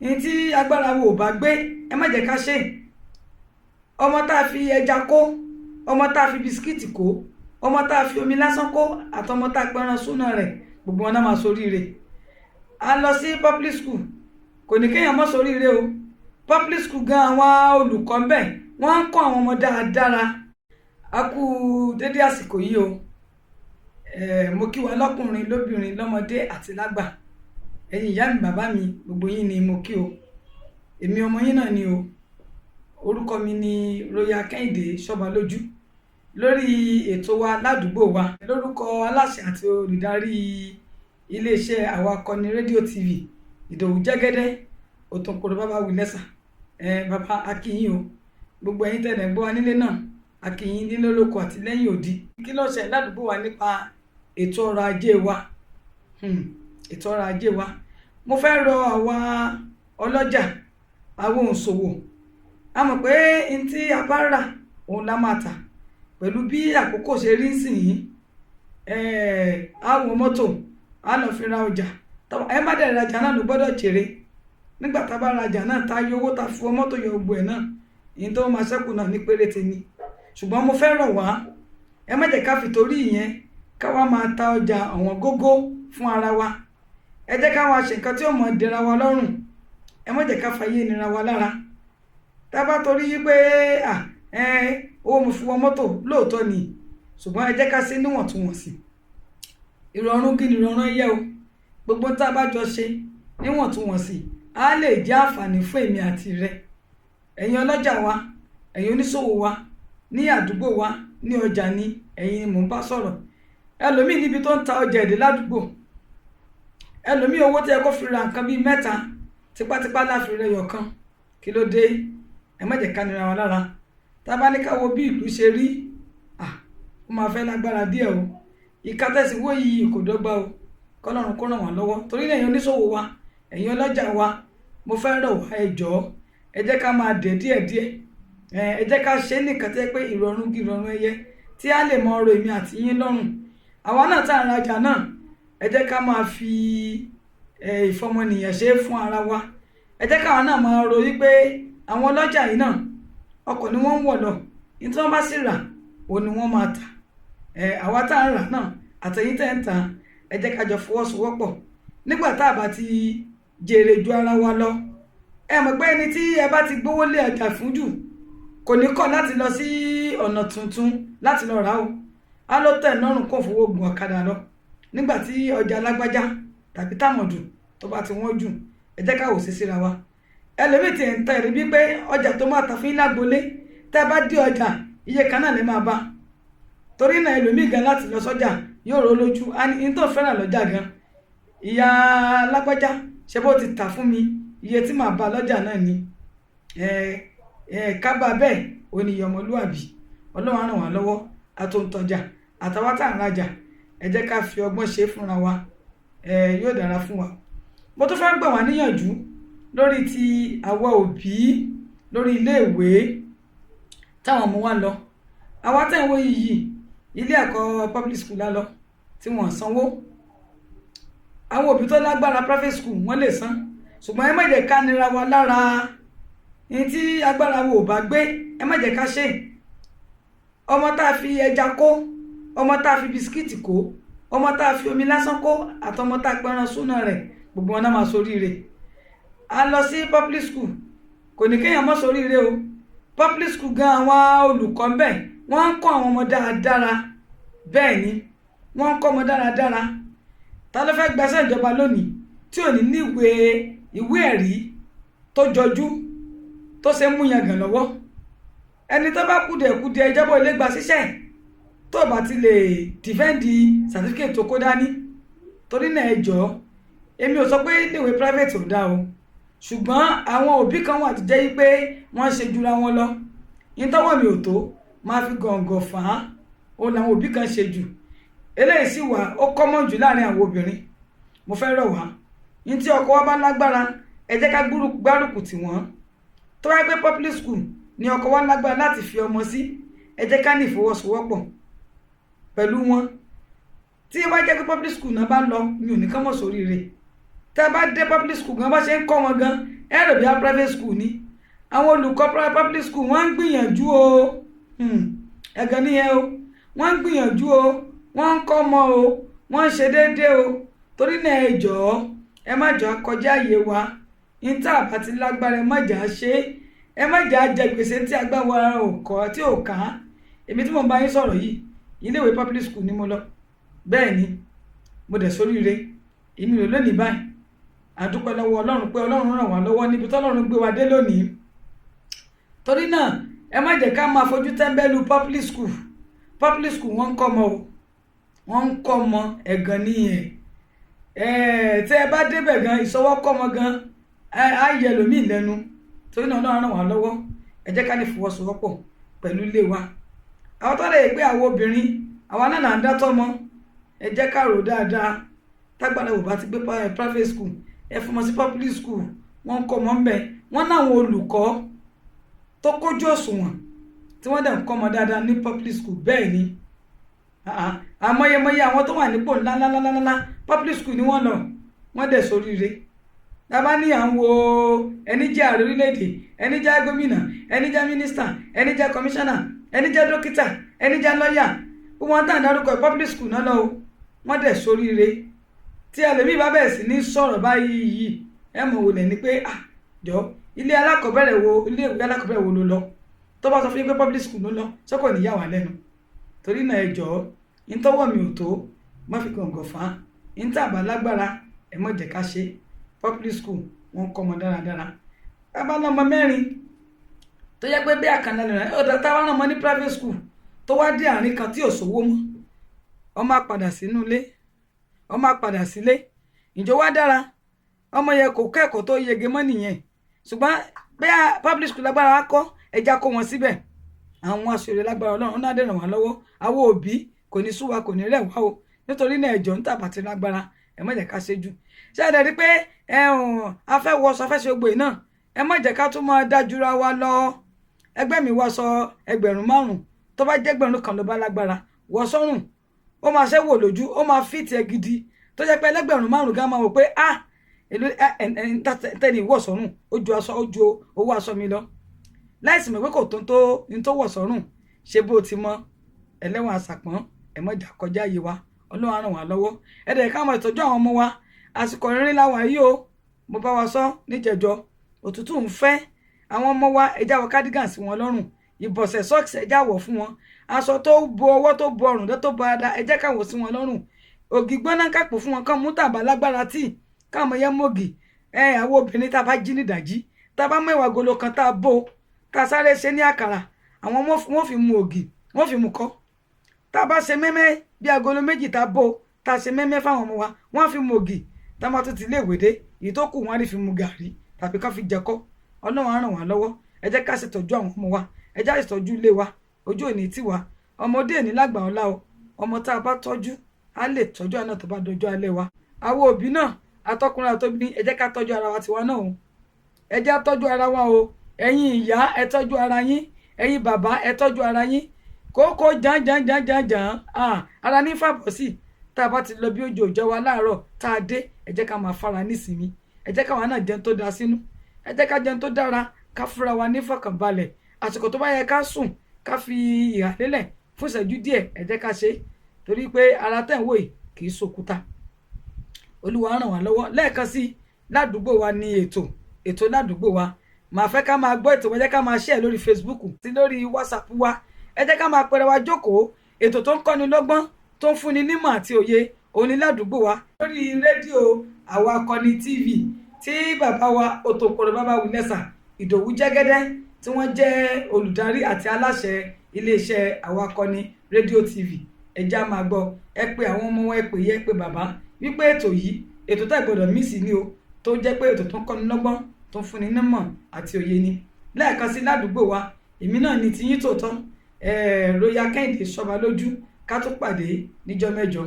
Ní tí agbára wo ò bá gbé, ẹ má jẹ́ ká ṣe. Ọmọ tá a fi ẹja kó, ọmọ tá a fi bisikíìtì kó, ọmọ tá a fi omi lásán kó, àtọmọ tá a pẹran súná rẹ̀, gbogbo wọn náà máa ṣoríire. A lọ sí public school, kò ní kéèyàn mọ́ ṣoríire o. Public school gan, àwọn olùkọ́ ń bẹ̀, wọ́n ń kọ́ àwọn ọmọ dáradára. A kú dédé àsìkò yìí o. Mo kí wa lọ́kùnrin, lóbìnrin, lọ́mọdé àti lágbà. Ẹ̀yin ìyá mi, bàbá mi, gbogbo yín ni mo kí o. Èmi ọmọ yín náà ni o. Orúkọ mi ni Royal Kẹ́hìndé Ṣọ́balójú, lórí ètò wa ládùúgbò wa. Lórúkọ aláṣẹ àti olùdarí iléeṣẹ́ Àwa Akọni Rédíò TV, Ìdòwú Jẹ́gẹ́dẹ́ Òtòǹkòrò, bàbá wìlẹ́sà ẹ, bàbá, akínyìn o. Gbogbo ẹ̀yin tẹ̀lé ń gbọ́ wa nílé náà, akínyìn nílé lóko àti lẹ́yìn òdi. Kí ló ṣe ládùúgbò wa nípa ètò ọrọ̀ ajé wa? Ètò ọrọ̀ ajé wa, mo fẹ́ rọ àwa ọlọ́jà, àwọn òǹṣòwò. A mọ̀ pé n tí a bá rà òun la máa tà. Pẹ̀lú bí àkókò ṣe rí nísìnyí, á wọ mọ́tò, á lọ fi ra ọjà. Ẹ má dẹ̀ rajà náà ló gbọ́dọ̀ jèrè. Nígbà tá a bá rajà náà, tá a yọ owó tá a fi wọ mọ́tò, yọ gbogbo ẹ̀ náà, èyí tó máa ṣẹ́kù náà ní péréte ni. Ṣùgbọ́n mo fẹ́ rọ̀ wá, ẹ má jẹ́ ká fi torí ìyẹn ká wá máa ta ọjà ọ̀wọ́n gógó fún ara wa. Ẹ jẹ́ ká wá ṣe nǹkan tí ó mọ̀ dẹra wa lọ́rùn. Ẹ má jẹ́ ká fàyè nira wa lára. Tá a bá torí pé à ẹ owó mo fi wọ mọ́tò, lóòótọ́ ni, ṣùgbọ́n ẹ jẹ́ ká ṣe níwọ̀ntúnwọ̀nsì. Ìrọ̀rùn kí ni ìrọ̀rùn ẹyẹ o. Gbogbo tá a bá jọ ṣe níwọ̀ntúnwọ̀nsì á lè jẹ́ àǹfààní fún èmi àti rẹ. Ẹ̀yin ọlọ́jà wa, ẹ̀yin oníṣòwò wa ní àdúgbò wa, ní ọjà ni, ẹ̀yin ni mò ń bá sọ̀rọ̀. Ẹlòmíì níbi tó ń ta ọjà èdè ládùúgbò, ẹlòmíì, owó tí ẹ kó fi ra nǹkan bíi mẹ́ta, tipátipá láfi rẹ yọ̀kan. Kí ló dé? Ẹ má jẹ́ ká nira wa lára. Tá a bá ní ká wo bí ìlú ṣe rí, ó máa fẹ́ lágbára díẹ̀ o. Ìka tẹ̀sí wó yìí kò dọ́gba o. Kọ́lọ́run kó ràn wá lọ́wọ́. Torí ẹ̀yin oníṣòwò wa, ẹ̀yin ọlọ́jà wa, mo fẹ́ rọ̀ wá, ẹ jọ̀ọ́, ẹ jẹ́ ká máa dẹ̀ díẹ̀díẹ̀. Ẹ jẹ́ ká ṣe é nìkan tẹ́ pé ìrọ̀rùn kí ìrọ̀rùn ẹyẹ tí a lè mọ ọ̀rọ̀ èmi àti yín lọ́rùn. Àwa náà tá à ń rajà náà, ẹ jẹ́ ká máa fi ìfọmọnìyàn ṣe é fún ara wa. Ẹ jẹ́ káwa náà máa ro wípé àwọn ọlọ́jà yìí náà, ọkọ̀ ni wọ́n ń wọ̀ lọ. Ní tí wọ́n bá sì rà, òun ni wọ́n máa tà. Àwa tá à ń rà náà àtẹ̀yìn tẹ̀ ń tà, ẹ jẹ́ ká jọ fọwọ́sowọ́pọ̀ nígbà tá a bá ti jèrè ju ara wa lọ. Ẹ mọ̀ pé ẹni tí ẹ bá ti gbówó lé ọjà fún jù, kò ní kọ̀ láti lọ sí ọ̀nà tuntun láti lọ rà o. Á ló tẹ̀ lọ́rùn kó fowó gun ọ̀kadà lọ nígbà tí ọjà alágbájá tàbí tàmọ̀dù tó bá ti wọ́n jù. Ẹ jẹ́ ká wò sí síra wa. Ẹlòmíì ti ń ta ẹ̀rí bíi pé ọjà tó máa tà fún yín lágbolé, tẹ́ bá dé ọjà, iye kan náà lè máa bá. Torí náà, ẹlòmíì gan láti lọ sọ́jà yóò rò lójú á ní ní tó fẹ́ràn lọ́jà gan. Ìyá alágbájá ṣe bó ti tà fún mi, iye tí màá bá lọ́jà náà ni. Ẹ ẹ kábà bẹ́ẹ̀ ò ní ọmọlúàbí. Ọlọ́run á ràn wá lọ́wọ́. Àtòǹtọ̀jà àtàwọn tá à ń rajà, ẹ jẹ́ ká fi ọgbọ́n ṣe fúnra wa. Ẹ yóò dára fún wa. Mo tún fẹ́ gbà wá níyànjú lórí ti àwa òbí, lórí iléèwé táwọn ọmọ wa lọ. Àwa tẹ̀ ń wo yìí, ilé ẹ̀kọ́ public school la lọ tí wọ́n sanwó. Àwọn òbí tó lágbára, private school wọ́n lè san, ṣùgbọ́n ẹ má jẹ́ ká nira wa lára. Ní tí agbára wo ò bá gbé, ẹ má jẹ́ ká ṣe. Ọmọ tá a fi ẹja kó, ọmọ tá a fi bisikíìtì kó, ọmọ tá a fi omi lásán kó, àtọmọ tá a pẹran súná rẹ̀, gbogbo wọn náà máa ṣoríire. A lọ sí public school, kò ní kéèyàn mọ́ ṣoríire o. Public school gan, àwọn olùkọ́ ń bẹ̀, wọ́n ń kọ́ àwọn ọmọ dáradára. Bẹ́ẹ̀ ni, wọ́n ń kọ́ ọmọ dáradára. Ta ló fẹ́ gbaṣẹ́ ìjọba lónìí tí ò ní níwèé ìwé ẹ̀rí tó jọjú, tó ṣe ń mú yangàn lọ́wọ́? Ẹni tó bá kùdìẹ̀kudiẹ ìjọba ò lè gbà síṣẹ́ tó bá ti lè defend certificate tó kó dání. Torí náà, ẹ jọ̀ọ́, èmi ò sọ pé iléèwé private ò dáa o, ṣùgbọ́n àwọn òbí kan wà tó jẹ́ pé wọ́n ṣe jura wọn lọ. Ìtọ́wọ́ mi ò tó máa fi gọ̀ǹgọ̀ fà á, òun làwọn òbí kan ṣe jù. Eléyìí sì wà, ó common jù láàrin àwọn obìnrin. Mo fẹ́ rọ̀ wá, ní tí ọkọ wa bá lágbára, ẹ jẹ́ ká gbárùkù tì wọ́n. Tó wáyé pé public school ni ọkọ wa lágbára láti fi ọmọ sí, ẹ jẹ́ ká ní ìfọwọ́sowọ́pọ̀ pẹ̀lú wọn. Tí wọ́n jẹ́ pé public school náà bá lọ, mi ò ní kán mọ̀ sóríire. Tá a bá dé public school gan, bá ṣe ń kọ́ wọn gan, Ẹ rò bí i private school ni. Àwọn olùkọ́ public school, wọ́n ń gbìyànjú o. Ẹ̀gàn nìyẹn o. Wọ́n ń gbìyànjú o, wọ́n ń kọ́ ọmọ o, wọ́n ń ṣe déédéé o. Torí náà, ẹ jọ̀ọ́, ẹ má jọ kọjá àyè wa. Ní tá a bá ti lágbára, ẹ má jà á ṣe é, ẹ má jà á jẹ gbèsè tí agbára ò kọ́ tí ò ká. Èmi tí mo bá yín sọ̀rọ̀ yìí, iléèwé public school ni mo lọ. Bẹ́ẹ̀ ni, mo dẹ̀ sóríire. Èmi rò lónìí báyìí, a dúpẹ́ lọ́wọ́ Ọlọ́run pé Ọlọ́run ràn wá lọ́wọ́ níbi tọ́lọ́run gbé wa dé lónìí. Torí náà, ẹ má jẹ́ ká máa fojú tẹ́ńbẹ́lú public school. Public school, wọ́n ń kọ́ ọmọ o, wọ́n ń kọ́ ọmọ. Ẹ̀gàn nìyẹn. Tẹ́ ẹ bá débẹ̀ gan, ìṣọwọ́ kọ́ ọmọ gan á yẹ lómìn lẹ́nu. Torí náà, Ọlọ́run ràn wá lọ́wọ́. Ẹ jẹ́ ká ní fọwọ́sowọ́pọ̀ pẹ̀lú ilé wa. Àwọn tó lè pé àwọn obìnrin, àwa náà là ń dá tọ́mọ, ẹ jẹ́ ká rò dáadáa. Tágbàdà wò bá ti gbé private school, ẹ fún wọn sí public school. Wọ́n ń kọ́ ọmọ ńbẹ. Wọ́n náwọn olùkọ́ tó kójú òṣùwọ̀n tí wọ́n dẹ̀ ń kọ́ ọmọ dáadáa ní public school. Bẹ́ẹ̀ ni, àmọyẹmọye àwọn tó wà nípò ńláńláńláńlá, public school ni wọ́n lọ, wọ́n dẹ̀ soríire. Tábà ní à ń wo ẹni jẹ́ ààrẹ orílẹ̀-èdè, ẹni jẹ́ gómìnà, ẹni jẹ́ mínísítà, ẹni jẹ́ kọmíṣánná, ẹni jẹ́ dókítà, ẹni jẹ́ lọ́ọ̀yà, gbogbo wọn tá à ń darúkọ, public school náà lọ o, wọ́n dẹ̀ soríire. Tí ẹlòmíì bá bẹ̀rẹ̀ sí ní sọ̀rọ̀ báyìí yìí, ẹ mọ̀ wò lẹ̀ ni pé, ah, jọ, ilé alákọ̀ọ́bẹ̀rẹ̀ wo, ilé ìwé alákọ̀ọ́bẹ̀rẹ̀ wo ló lọ? Tó bá sọ fún yín pé public school ló lọ, ṣé kò ní yà wá lẹ́nu? Torí náà, ẹ jọ̀ọ́, ntọ́wọ́ mi ò tó, má fi gàngàn fà á. Ntàbà lágbára, ẹ má jẹ́ ká ṣe. Public school, wọ́n kọ́ ọmọ dáradára. Bàbá lọ́mọ mẹ́rin tó yẹ pé bí àkànnà rẹ̀ ọ̀dà táwọn ọmọ ní private school, tó wá dé àárín kan tí ò sówó mọ́, ọmọ á padà sínú ilé, ọmọ á padà sílé. Ìjọ wá dára, ọmọ yẹn kò kẹ́kọ̀ọ́ tó yege mọ́ nìyẹn. Ṣùgbọ́n bí public school lágbára wa kọ́, ẹja kó wọn síbẹ̀. Àwọn aṣèrè lágbára Ọlọ́run náà dẹ̀ ràn wá lọ́wọ́. Àwọn òbí, kò ní sú wa, kò ní rẹ̀ wá o. Nítorí náà, ẹjọ́ ń tàbá ti lágbára, ẹ má jẹ́ ká ṣe jù. Ṣé ẹ dẹ̀ rí pé a fẹ́ wọṣọ, a fẹ́ ṣe gbogbo yìí náà, ẹ má jẹ́ ká tún máa dájúra wa lọ. Ẹgbẹ́ mi wọṣọ 5,000, tó bá jẹ́ 1,000 ló bá lágbára wọ sọ́rùn, ó máa ṣe wò lójú, ó máa fit ẹ gidi, tó jẹ́ pé ẹlẹ́gbẹ̀rún 5 gan máa wò pé, ah, èlò tẹ́ni wọ̀ sọ́rùn, ó ju aṣọ, ó ju owó aṣọ mi lọ, láìsí mọ̀ pé kò tó tó ní tó wọ̀ sọ́rùn. Ṣé bó ti mọ ẹlẹ́wọ̀n àṣàpọ̀n, ẹ má jà kọjá yìí wa. Ọlọ́run á ràn wá lọ́wọ́. Ẹ dẹ̀ ká máa ìtọ́jú àwọn ọmọ wa. Àsìkò ìrìn la wà yìí o. Mo bá wa sọ níjẹ̀jọ́, òtútù ń fẹ́ àwọn ọmọ wa. Ẹ já wọ cardigan sí wọn lọ́rùn, ìbọ̀sẹ̀, socks, ẹ já wọ̀ fún wọn. Aṣọ tó bo ọwọ́, tó bo ọrùn, tó bo ara, ẹ jẹ́ ká wọ̀ sí wọn lọ́rùn. Ògì gbóná, kápò fún wọn kán mú tàbá lágbára tíì, káwọn yẹn mọ́gì. Ẹ àwọn obìnrin, tá a bá jí nídàjí, tá a bá mú ẹ̀wà golo kan, tá a bò, tá a sáré ṣe ní àkàrà, àwọn ọmọ wọn fi mu ògì, wọn fi mu kọ́. Tá a bá ṣe mẹ́mẹ́ bí agolo 2, tá a bò, tá a ṣe mẹ́mẹ́ fáwọn ọmọ wa, wọ́n fi mu ògì. Tá a bá tún ti ilé ìwé dé, èyí tó kù, wọ́n á rí fi mu gàrí tàbí ká fi jẹkọ́. Ọlọ́run á ràn wá lọ́wọ́. Ẹ jẹ́ ká ṣètọ́jú àwọn ọmọ wa, ẹ jẹ́ ká ṣètọ́jú ilé wa. Ojú òní tì wá. Ọmọdé ní lágbà ọ̀la o. Ọmọ tá a bá tọ́jú, á lè tọ́jú àná tó bá dọjọ́ alẹ́ wa. Àwọn òbí náà, atọ́kùnrin àtobìnrin, ẹ jẹ́ ká tọ́jú ara wa tiwa náà o. Ẹ jẹ́ á tọ́jú ara wa o. Ẹ̀yin ìyá, ẹ tọ́jú ara yín. Ẹ̀yin bàbá, ẹ tọ́jú ara yín. Kókó jàn jàn jàn jàn jàn, ara ní fàbọ̀ sí. Tá a bá ti lọ bí ojú òjò wa láàárọ̀, tá a dé, ẹ jẹ́ ká máa fara nísinmi. Ẹ jẹ́ káwa náà jẹun tó da sínú, ẹ jẹ́ ká jẹun tó dára, ká fúnra wa ní fọkànbalẹ̀. Àsìkò tó bá yẹ ká sùn, ká fi ìhà lélẹ̀ fún ìṣẹ́jú díẹ̀, ẹ jẹ́ ká ṣe é, torí pé ara tẹ̀ ń wò yìí kì í ṣòkúta. Olúwa ràn wá lọ́wọ́. Lẹ́ẹ̀kan sí, Ládùúgbò Wa ní ètò, ètò Ládùúgbò Wa. Màá fẹ́ ká máa gbọ́ ètò wọn. Jẹ́ ká máa share lórí Facebook àti lórí WhatsApp wa. Ẹ jẹ́ ká máa pẹrẹ wa jókòó. Ètò tó ń kọ́ni lọ́gbọ́n, tó ń fúnni nímọ̀ àti òye, òun ní Ládùúgbò Wa lórí rédíò Àwọn Akọni TV, tí bàbá wa Òtòkòrò, bàbá Wìlẹ́sà Ìdòwú Jẹ́gẹ́dẹ́, tí wọ́n jẹ́ olùdarí àti aláṣẹ iléeṣẹ́ Àwọn Akọni Rédíò TV. Ẹ já máa gbọ́. Ẹ pé àwọn ọmọ wọn, ẹ pè yẹ, pé bàbá wípé ètò yìí, ètò tá ìgbọ́dọ̀ miss ni o, tó jẹ́ pé ètò tó ń kọ́ni lọ́gbọ́n, tó ń fúnni nímọ̀ àti òye ni. Lẹ́ẹ̀kan sí, Ládùúgbò Wa, èmi náà ní tiyín tòótọ́, Royal Kẹ́hìndé Sọba lójú. Ká tó pàdé níjọ́ mẹ́jọ.